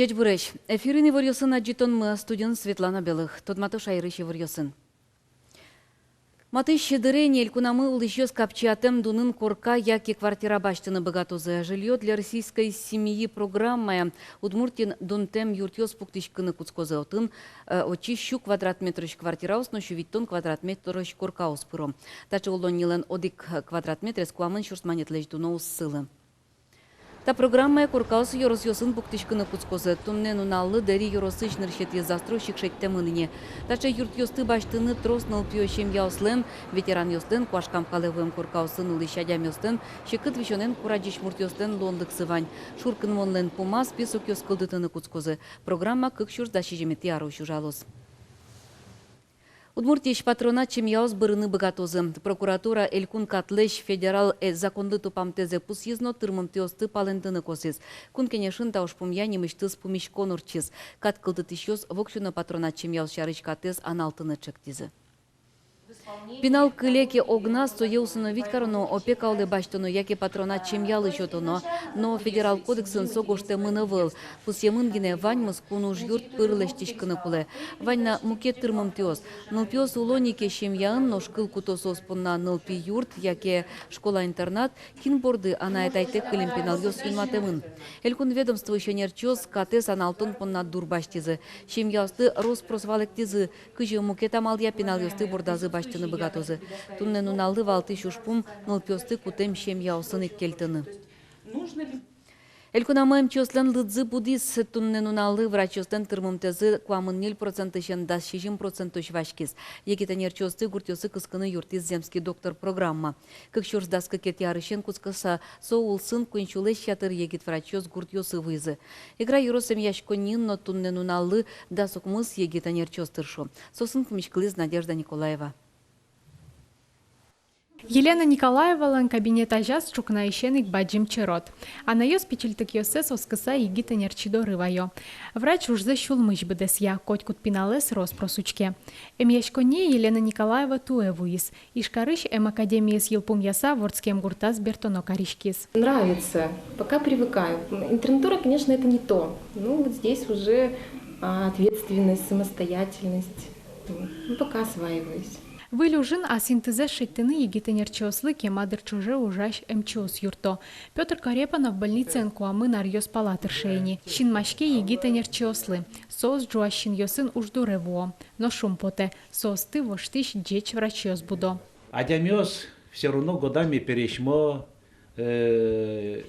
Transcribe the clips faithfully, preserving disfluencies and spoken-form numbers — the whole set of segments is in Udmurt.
Ӟечбуресь! Эфирын «Иворъёсын» адӟытонмы, студиын Светлана Белых. Тодмато шаерысь иворъёсын. Матысь дыре ини элькунамы улӥсьёс капчиятэм дунын корка яке квартира басьтыны быгатозы. «Жильё для российской семьи» программая Удмуртиын дунтэм юртъёс пуктӥськыны кутскозы. Отын, э, отчы сю квадрат метрысь квартираос но сю витьтон квадрат метрысь коркаос пыро. Таӵе улоннилэн одӥг квадрат метрез куамын сюрс манетлэсь дуно уз сылы. Та программая коркаос ёросъёсын пуктӥськыны кутскозы. Туннэ нуналлы Дэри ёросысь нырысетӥез застройщик шедьтэмын ини. Таӵе юртъёсты басьтыны трос нылпиё семьяослэн, ветеранъёслэн, куашкам калэ вуэм коркаосын улӥсь адямиослэн, секыт висёнэн курадӟись муртъёслэн луонлыксы вань. Шуркынмонлэн пумаз списокъёс кылдытыны кутскозы. Программа кык сюрс дас сизьыметӥ ар ужалоз. Удмуртиысь патронат семьяос бырыны быгатозы. Прокуратура Элькун Катлэсь федерал, э, законлы тупамтэзэ пусйиз но тырмымтэосты палэнтыны косӥз. Кун Кенешын та ужпумъя нимысьтыз пумиськон ортчиз. Кат кылдытӥсьёс воксё но патронат семьяос сярысь катэз аналтыны чектӥзы. Пинал кыле ке огназ, сое усыновить кароно, опека улэ басьтоно яке патронат семьялы сётоно. Но федерал кодексын со гожтэмын ӧвӧл. Пусъемын гинэ: ваньмыз кун ужъюрт пыр лэсьтӥськыны кулэ. Вань на мукет тырмымтэос. Нылпиос уло ни ке семьяын, нош кыл куто соос понна нылпи юрт яке школа-интернат, кин борды анай-атайтэк кылем пиналъёс юнматэмын? Элькун ведомствоысь ӧнерчиос катэз аналтон понна дур басьтӥзы. Семьяосты рос-прос валэктӥзы, кызьы мукет амалъя пиналъёсты бордазы басьтыны быгатозы. Туннэ нуналлы валтӥсь ужпум — нылпиосты кутэм семьяосын ик кельтыны. Элькунамы эмчиослэн лыдзы будӥз. Туннэ нуналлы врачъёслэн тырмымтэзы куамын ньыль процентысен дас сизьым процентозь васькиз. Егит ӧнерчиосты гуртъёсы кыскыны юрттӥз «Земский доктор» программа. Кык сюрс дас кыкетӥ арысен кутскыса со улсын куинь сюлэсь ятыр егит врачъёс гуртъёсы вуизы. Игра ёрос эмъяськонниын но туннэ нуналлы дас укмыс егит ӧнерчиос тыршо. Соосын пумиськылӥз Надежда Николаева. Елена Николаевалэн кабинет азяз ӵукнаысен ик бадӟым черод. Анайёс пичильтыкъёссэс оскыса егит ӧнерчи доры ваё. Врач ужзэ сюлмысь быдэсъя, котькуд пиналэз рос-прос учке. Эмъяськонние Елена Николаева туэ вуиз. Ижкарысь эм академиез йылпумъяса, вордскем гуртаз бертоно кариськиз. Нравится, пока привыкаю. Интернатура, конечно, это не то. Ну, вот здесь уже, а, ответственность, самостоятельность. Ну, пока осваиваюсь. Выль ужын ас интызэс шедьтыны егит ӧнерчиослы кема дыр ӵоже ужась эмчиос юртто. Пётр Корепанов больницаын куамын аръёс пала тырше ини. Синмаське егит ӧнерчиослы. Соос ӝуась синъёсын уж дурэ вуо. Но шумпотэ: соосты воштӥсь ӟеч врачъёс будо. Адямиос всё равно годами пересьмо, э,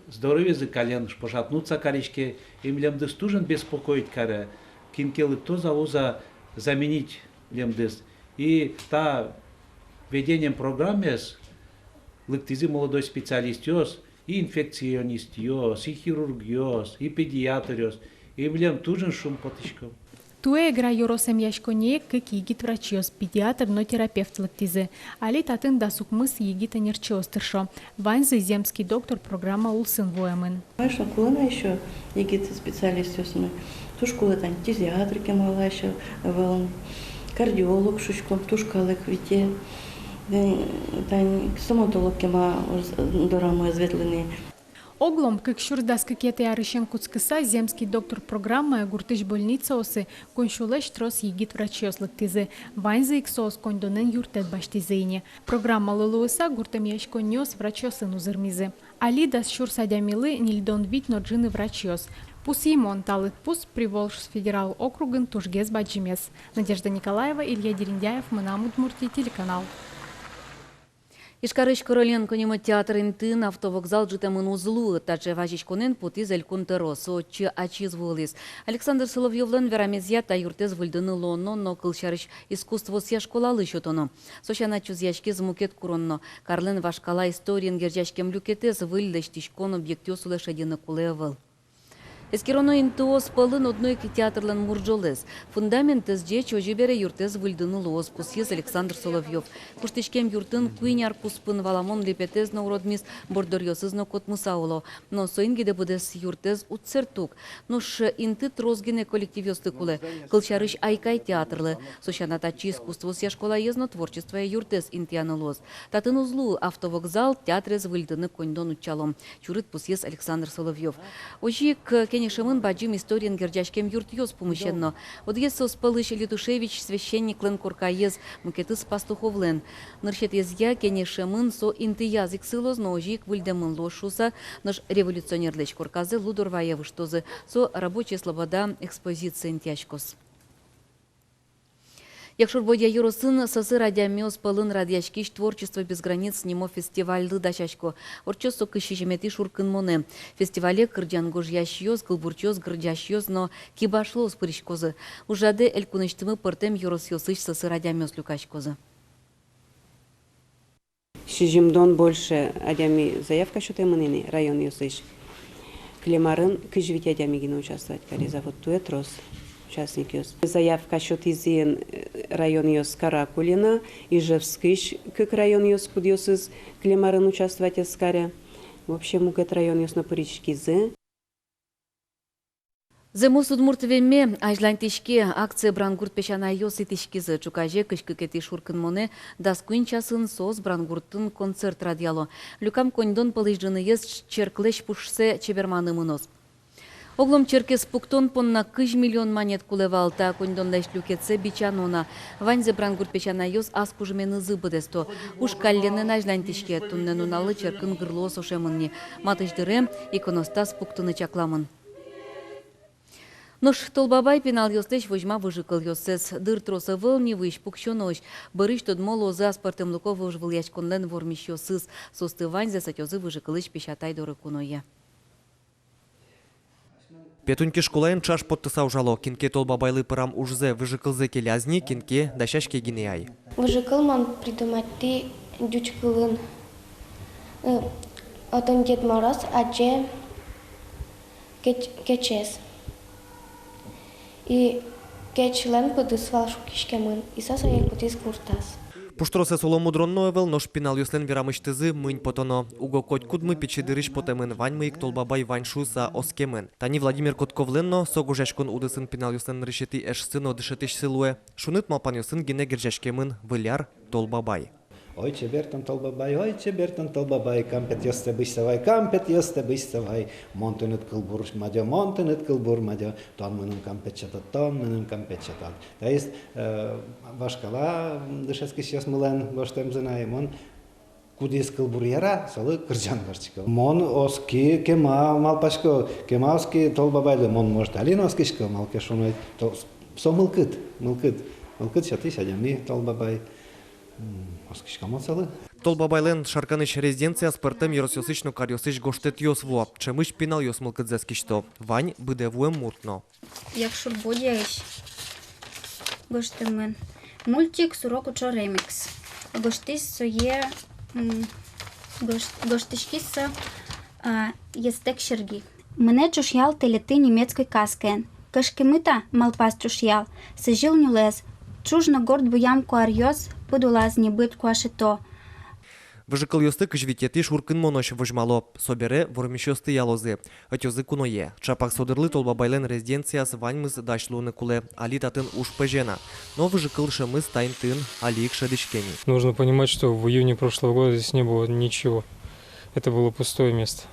здоровьезы каллен пожатнуться кариське, и милемдыз туж ик беспокоить каре, кин ке лыктоз-а, уз-а заменить милемдыз. И та введением программаез лыктӥзы молодой специалистъёс, и инфекционистъёс, и хирургъёс, и педиатръёс, и милем туж ик шумпотӥськом. Туэ Игра ёрос эмъяськонние кык егит врачъёс, педиатр но терапевт лыктӥзы. Али татын дас укмыс егит ӧнерчиос тыршо. Ваньзы «Земский доктор» программа улсын вуэмын. Конечно, кулэ на ещё егит специалистъёсмы. Туж кулэ тань фтизиатр кема ласянь ӧвӧл, кардиолог шуиськом, туж калык вите. Э, тань стоматолог кема дорамы ӧз ветлы ни. Оглом кык сюрс дас кыкетӥ арысен кутскыса «Земский доктор» программае гуртысь больницаосы куинь сюлэсь трос егит врачъёс лыктӥзы. Ваньзы ик соос коньдонэн юрттэт басьтӥзы ини. Программалы луыса гурт эмъяськонниос врачъёсын узырмизы. Али дас сюрс адямилы ньыльдон вить но ӝыны врачъёс. Пусйымон, та лыдпус Приволжск федерал округын тужгес бадӟымез. Надежда Николаева, Илья Дерендяев, «Мынам Удмуртие» телеканал. Ижкарысь Королёнок нимо театр интыын автовокзал ӝутэмын уз луы. Таӵе вазиськонэн потӥз элькун тӧро, со отчы ачиз вуылӥз. Александр Соловьёвлэн верамезъя, та юртэз выльдыны луоно, но, кылсярысь, искусствоосъя школалы сётоно. Со сяна чузъяськиз мукет курон но. Карлэн вашкала историен герӟаськем люкетэз выль лэсьтӥськон объектъёс улэ шедьыны кулэ ӧвӧл. Эскероно интыос пӧлын одно ик театрлэн мурӝолэз. Фундаментэз ӟеч, озьы бере юртэз выльдыны луоз, пусйиз Александр Соловьёв. Куштӥськем юртын куинь ар куспын валамон липетэз но уродмиз, борддоръёсыз но котмыса уло. Но соин гидэ быдэс юртэз уд сэртты ук. Нош инты трос гинэ коллективъёслы кулэ, кылсярысь, «Айкай» театрлы. Со сяна, татчы искусствоосъя школаез но творчествоя юртэз интыяны луоз. Татын уз луы автовокзал, театрез выльдыны коньдон утчало, чурыт пусйиз Александр Соловьёв. Озьы ик Кенешемын бадӟым историен герӟаськем юртъёс пумысен но. Одӥгез соос пӧлысь Летушевич священниклэн коркаез, мукетыз Пастуховлэн. Нырысетӥезъя кенешемын со интыяз ик сылоз, но озьы ик выльдэмын луоз шуыса. Нош революционерлэсь корказэ Лудорвае выжтозы. Со «Рабочая слобода» экспозицие интыяськоз. Якшур-Бӧдья ёросын сӧсыр адямиос пӧлын радъяськись «Творчество без границ» нимо фестивальлы дасясько. Ортчоз со кызь сизьыметӥ шуркынмонэ. Фестивале кырӟан гожъясьёс, кылбурчиос, герӟасьёс но кибашлыос пыриськозы. Ужрадэ элькунысьтымы пӧртэм ёросъёсысь сӧсыр адямиос люкаськозы. Сизьымдон больше адями заявка сётэмын ини районъёсысь. Кылем арын кызь вить адями гинэ участвовать кариз, а вот туэ трос участникъёс. Заявка сётӥзы ини, э, районъёс Каракулино, Ижевскысь кык районъёс, кудъёсыз кылем арын участвовать ӧз каре. В общем, мукет районъёс но пыриськизы. «Зэмос удмурт веме азьланьтӥське» акцие Брангурт песянайёс итӥськизы. Ӵуказе кызь кыкетӥ шуркынмонэ дас куинь часын соос Брангуртын концерт радъяло. Люкам коньдон пӧлысь ӝыныез черклэсь пушсэ чеберманы мыноз. Огъя черкез пуктон понна кызь миллион манет кулэ вал. Та коньдонлэсь люкетсэ бичано на. Ваньзэ Брангурт песянайёс ас кужыменызы быдэсто. Уж каллен азьланьтӥське. Туннэ нуналлы черкын гырлыос ошемын ни. Матысь дыре иконостас пуктыны чакламын. Нош Тол Бабай пиналъёслэсь возьма выжыкылъёссэс. Дыр трос ӧвӧл ни, вуись пуксёнозь. Бӧрысь тодмо луозы аспӧртэмлыко вожвылъяськонлэн вормисьёсыз. Соосты ваньзэс ӧтёзы выжыкылысь песятай доры куное. Петуньки школаын ӵаш поттыса ужало. Кин ке Тол Бабайлы пырам ужзэ, выжыкылзэ келяз ни, кин ке дасяське гинэ ай. Выжыкыл мон придумать кари ӟуч кылын. Э, отын Дед Мороз адӟе кеч-, кечез. И кечлэн пыдыз вал шуккиськемын, и со сое кутӥз гуртаз. Пуштросэз уло мудрон но ӧвӧл, нош пиналъёслэн верамысьтызы мынь потоно. Уго котькудмы пичи дырысь потэмын, ваньмы ик Тол Бабай вань шуыса оскемын. Тани Владимир Котковлэн но, со гожъяськон удысын пиналъёслэн нырысетӥ эшсы но дышетӥсьсы луэ. Шуныт малпанъёсын гинэ герӟаськемын Выль ар, Тол Бабай. Ой, чебер тон, Тол Бабай, ой, чебер тон, Тол Бабай, кампетъёстэ бызьыса вай, кампетъёстэ бызьыса вай. Мон тыныд кылбур мадё, мон тыныд кылбур мадё, тон мыным кампет сётод, тон мыным кампет сётод. То есть, э, вашкала дышетскисьёсмылэн гожтэмзы на, и мон кудӥз кылбур яра, солы кырӟан гожтӥсько. Мон оски, кема малпасько, кема оски Тол Бабайлы, мон, может, али но оскисько, малы ке шуоно, то, со мылкыд, мылкыд, мылкыд сётӥсь адями Тол Бабай. М, оскисько мон солы. Тол Бабайлэн Шарканысь резиденцияз пӧртэм ёросъёсысь но каръёсысь гожтэтъёс вуо. Ӵемысь пиналъёс мылкыдзэс кисьто. Вань быдэ вуэм мурт но. Якшур-Бӧдьяысь гожтэмын. Мультик «Сурок учо» ремикс. Гожтӥз сое, м, гож-, гожтӥськиз со, а, Естек Сергей. Мынэ ӵушъял тэлетӥ немецкой каскаен. Кышкемыта, малпаз ӵушъял, сӥзьыл нюлэс. Ӵуж но горд буям куаръёс пыд улаз небыт куашето. Выжыкылъёсты кызь витетӥ шуркынмонозь возьмало. Собере вормисьёсты ялозы, ӧтёзы куное. Ӵапак со дырлы Тол Бабайлэн резиденцияз ваньмыз дась луыны кулэ. Али татын уж пӧзе на. Но выжыкыл шӧмыз та интыын али ик шӧдӥське ни. Нужно понимать, что в июне прошлого года здесь не было ничего. Это было пустое место.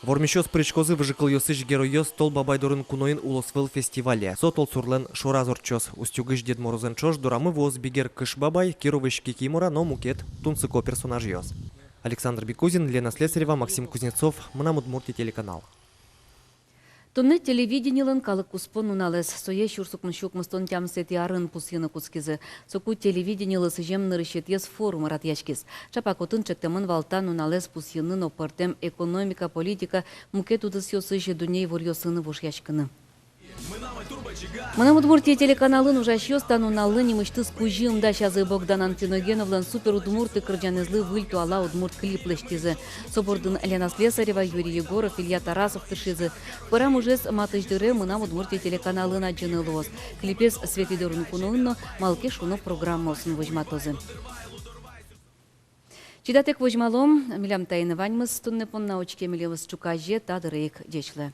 Вормисьёс пыриськозы выжыкылъёсысь геройёс Тол Бабай дорын куноын улосвыл фестивале. Со толсурлэн шораз ортчоз. Устюгысь Дед Морозэн ӵош дорамы вуоз Бигер Кыш Бабай, Кировысь Кикимора но мукет тунсыко персонажъёс. Александр Бекузин, Лена Слесарева, Максим Кузнецов, «Мынам Удмуртие» телеканал. Туннэ телевидениелэн калык куспо нуналэз. Сое сюрс укмыссю укмыстон тямысэтӥ арын пусйыны кутскизы. Соку телевидениелы сӥзем нырысетӥез форум радъяськиз. Ӵапак отын ӵектэмын вал та нуналэз пусйыны но пӧртэм экономика, политика, мукет удысъёсысь дунне иворъёсын вошъяськыны. «Мынам Удмуртие» телеканалын ужасьёс та нуналлы нимысьтыз кузьым дасязы. Богдан Анфиногеновлэн «Супер удмурты» кырӟанэзлы выль туала удмурт клип лэсьтӥзы. Со бордын Лена Слесарева, Юрий Егоров, Илья Тарасов тыршизы. Пӧрам ужез матысь дыре «Мынам Удмуртие» телеканалын адӟыны луоз. Клипез Светӥ дорын куноын но, малы ке шуоно, программаосын возьматозы. Чидатэк возьмалом. Милям таин ваньмыз туннэ понна. Учке милемыз ӵуказе та дыре ик. Ӟеч луэ.